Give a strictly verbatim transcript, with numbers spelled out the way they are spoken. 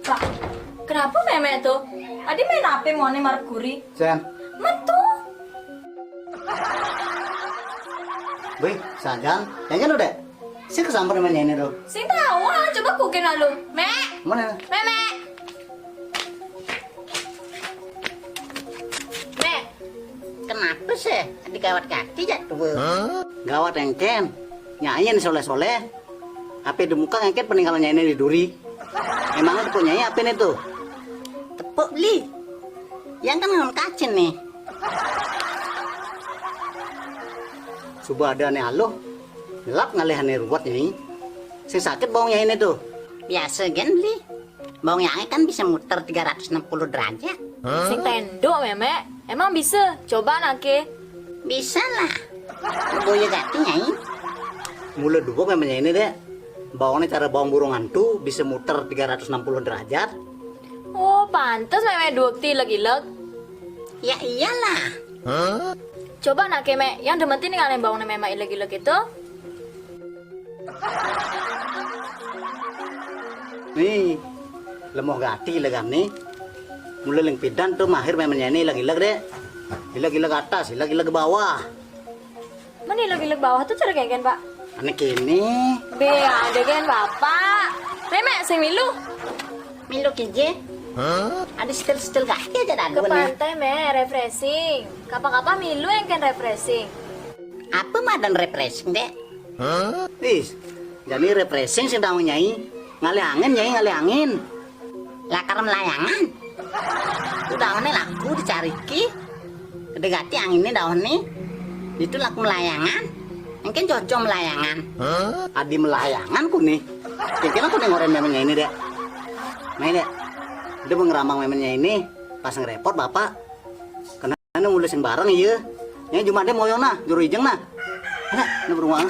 Pak, kenapa mémé to? Adi main H P muané marep guri. Cén. Metu. Wih, sajan. Yang kan udah. Sing kesamper mémé nyainé to. Sing tahu, ah, coba kukin lalu. Mék. Mana? Mémé. Mék. Kenapa sih? Adi gawat gati jatuh. Gawat éngkén. Nyai yén soléh-soléh. Apa di muka éngkén peninggalan nyainé di duri. Emangnya tepuk nyai apa nih to? Tepuk beli. Yang kan ngon kacén nih. Suba ada ané aluh, ngelap ngalih ané ruwet nyai. Sing sakit baong nyainé to. Biasa gén beli. Baong nyai kan bisa muter tiga ratus enam puluh derajat. Sing téndok, Mémé. Emang bisa? Coba naké. Bisa lah. Boya gati nyai. Mula duweg mémé nyainé, Dék. Baongné cara baong burung hantu bisa muter tiga ratus enam puluh derajat. Oh, pantes mémé duweg ti ileg-ileg. Ya iyalah. Coba naké, Mék, yang demen ti ningalin baongné mémé ileg-ileg to. Nih, lemoh gati ilegané. Mula ling pidan to mahir mémé nyainé ileg-ileg, Dék. Ileg-ileg atas, ileg-ileg bawah. Mén ileg-ileg bawah to cara kénkén, Pak? Ané kéné. Bé, ada gén, Bapak. Mémé sing milu. Milu kija. Ada setel-setel gati aja dah. Ke pantai, Mék, refreshing. Kapa-kapa milu yang kén refreshing. Apa madan refreshing, Dék? Is, jani refreshing sing daong nyai. Ngalih angin, Nyai, ngalih angin. Lakar melayangan. Udah ané laku dicariki. Gedé gati anginné daoné. Itu laku melayangan. Éngkén cocok melayangan. Adi melayangan kuné. Kénkén kuné ngorén mémé nyainé, Dék. Mai, Dék. Dék mau ngerambang mémé nyainé. Pas ngerépot Bapak. Kena anu ngulisin bareng iya. Nyai Jumat dé moyong nah, juru ijeng nah. Nah, ini beruang.